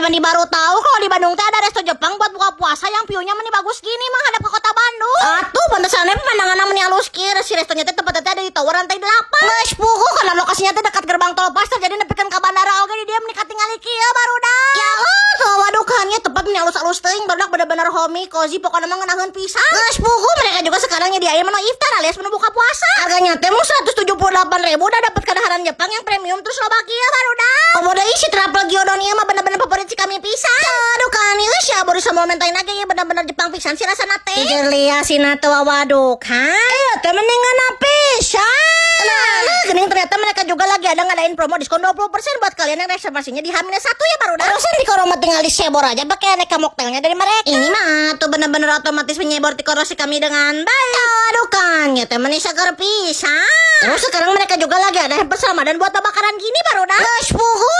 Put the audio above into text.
meni baru tahu kalau di Bandung teh ada resto Jepang buat buka puasa yang view-nya meni bagus gini, menghadap ke kota Bandung. Atuh, pantesannya pemandangan meni halus kieu. Si restonya teh tempatnya teh ada di tower lantai 8. Geus puguh karena lokasinya teh dekat gerbang tol Pasteur, jadi nepikeun ka bandara oge di dieu meni katingali kieu, barudak. Ya Allah, tuh wadukannya tempat meni alus-alus teuing, barudak, bener-bener homey, cozy, pokoknya mah ngeunaheun pisan. Geus puguh mereka juga sekarang nyediain menu iftar alias menu buka puasa. Harganya teh mau 178 ribu udah dapet kadaharan Jepang yang premium terus loba kieu, barudak. Komo deui si truffle gyudon ieu mah bener-bener favorit si kami pisan. Aduh kan ieu sia baru sama mentain lagi ya, bener-bener Jepang pisan sih rasana teh. Jujur lia sina teh wadukan. Iya teh mendingan pisan. Nah, gening ternyata mereka juga lagi ada ngadain promo diskon 20% buat kalian yang reservasinya di H-1 ya, barudak. Terusan di koro mah tinggal disebor aja pakai aneka mocktailnya dari mereka. Ini mah tuh bener-bener otomatis menyebor tikoro si kami dengan baik. Aduh kan, ya teh meni seger pisan. Terus sekarang mereka juga lagi ada hampers Ramadan buat bakaran gini, barudak. Geus puguh.